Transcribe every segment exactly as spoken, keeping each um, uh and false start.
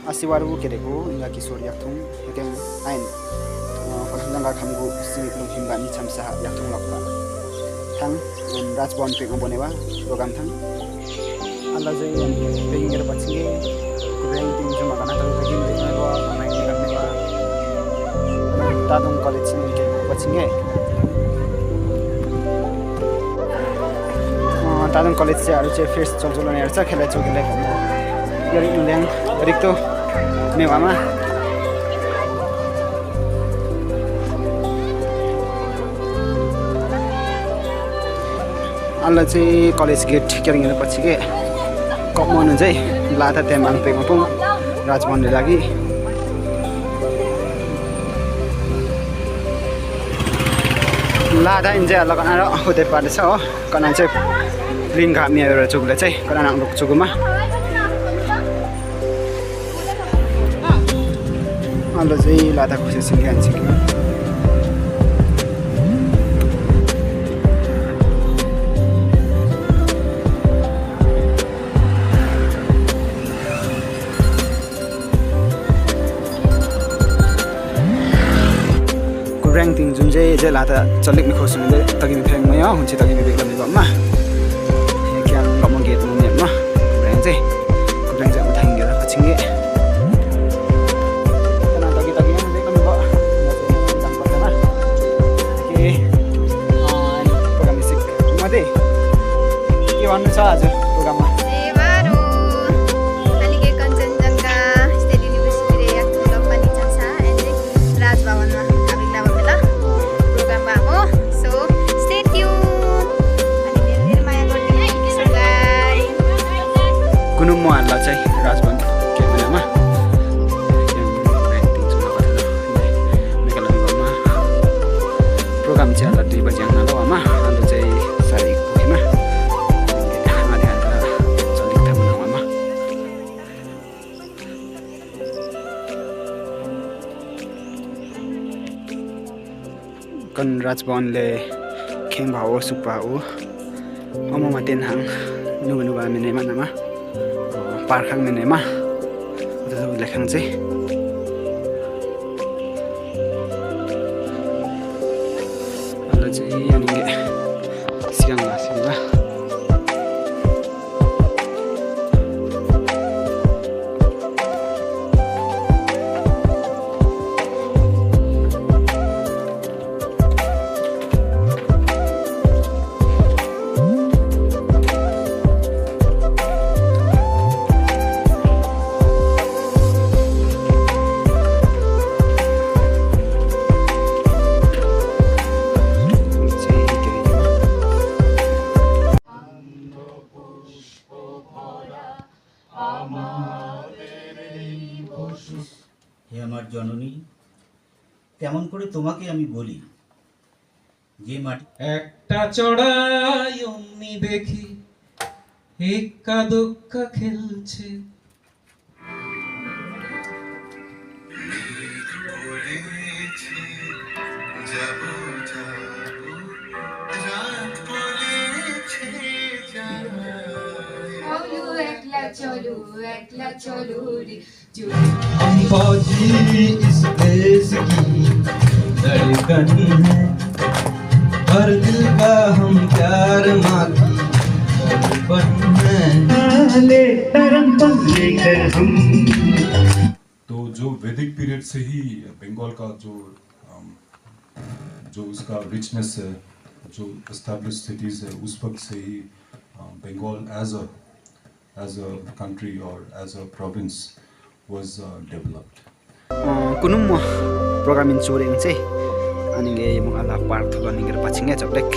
Asiwar bu kede ku, inga ki sur yaktung, yaken ain. Uh, kon hangga kamgu sini kulung himba ni chamsa yaktung lakba. Tang, um, Raj Bhawan pek ngabone ba, program tang. Ala jai yang pek ngere pachinge, kubreng ting juma kana tang lagi ni ba, mana ini kan ba. Tadung College ni ke pachinge. Uh, Tadung College se aru che first chol chol ni arsa khela chol khela. Yari nuleng, yari to. Mewama. Ala che college gate kering ini pachike. Kok mo nunjai, lada temang peng pung. Raj Bhawan lagi. Lada inje ala kana ro, ude pada sao. Kana che ling ga mi ro chuk le che, kana nang duk chuk ma. Ando jai lada kuse singe anjing. Kubreng ting jum je, je lada chalik mi khosun de, tagi mi pheng maya, hunchi tagi mi bek lam ni ba ma. Ye kya kamu gate mu ne ma. Kubreng je. Kubreng je mu thang ge la kaching ge. Kana tagi tagi yang bek lam ni ba. Jang pa na. Oke. Ah, program isik. Mate. Iwan sa aja program ma. Siwaro. Ani ke Kanchanjunga State University re yak thula pani chansa, and Raj Bhawan ma abigla babela program ba mo. So, stay tuned. Ani der der maya gorti na, thank you so guys. Kunum mo ala chai Raj Bhawan ke mana ma. Program chai ala dui baje ang nalo ma. Ando chai sari ko ma. Ade ade chali tam na ma. Kan Raj Bhawan le kheng ba o supa o. Ama ma ten hang. Nuba nuba mene ma nama. Par khang mene ma. Uta le khang che. Ala che ani ge. Siang la siang la. হে আমার জননী, তেমন করে তোমাকে আমি বলি, যে মাটি একটা চড়াই অমনি দেখি এক্কা দোক্কা খেলছে। चलो, एकला चलो, एकला चलो रे। हम फौजी इस देश की धड़कन है, हर दिल का हम प्यार माँ की तड़पन है। ले तरम पल्ले कर हम। तो जो वैदिक पीरियड से ही बंगाल का जो, अम, जो उसका रिचनेस है, जो एस्टैब्लिश्ड सिटीज है, उस वक्त से ही, अ, Bengal as uh, as a country or as a province was, uh, developed. Uh, kunum mo program in churing che. Ani ge yemung ala park thulani ge pachinge chapdek.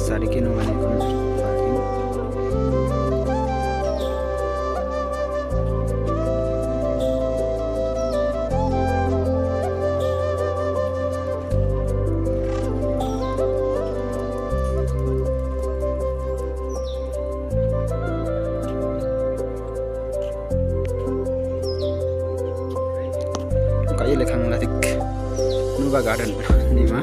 Sari ke no mane kun parking. Ka ye lekhang latik Nuba Garden ni ma.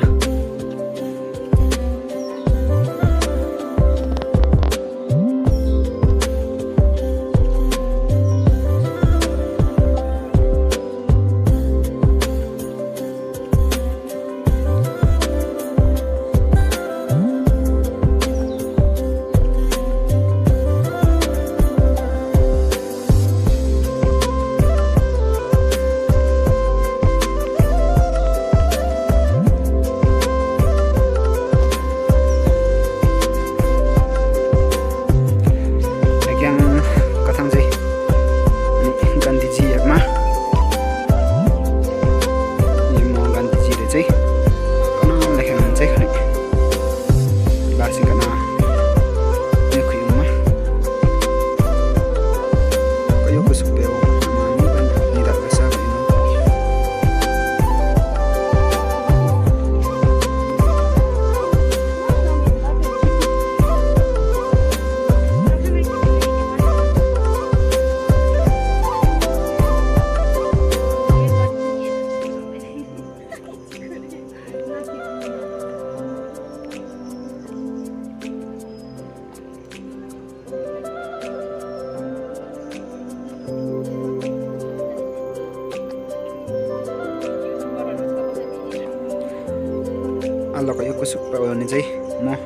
Lo ka yo kusuk pa ni jai mo.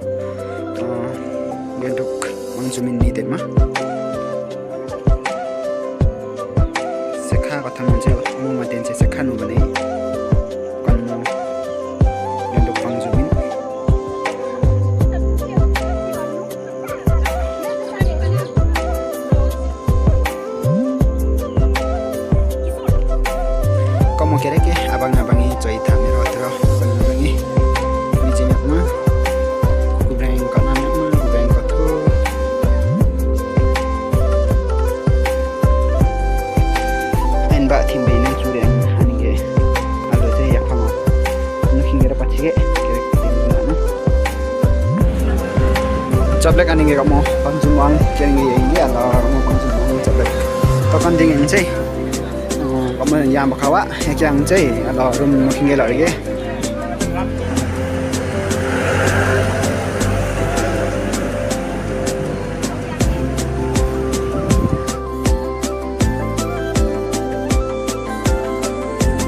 Ah, Gangtok Wangchumin ni den ma. Sekha ka tang mo jai, mo ma den jai sekha nu bani. Kan mo Gangtok Wangchumin. Komo kereke abang abangi choi tha mi ro tro, abang abangi. Ni jing ma. Kubreng ka na ma, kubreng ka tho. En ba thim be na kyu re an ge. Alo je ya pa ma. Nu king ge ra pa chi ge. Kereke te na na. Chaplek ani ge ka mo, Pangchumwang, keng ge ye ye, ala mo Pangchumwang chaplek. To kan ding en jai. Ka mo ya ba ka wa, ya kyang jai, ala room mo king ge la ge.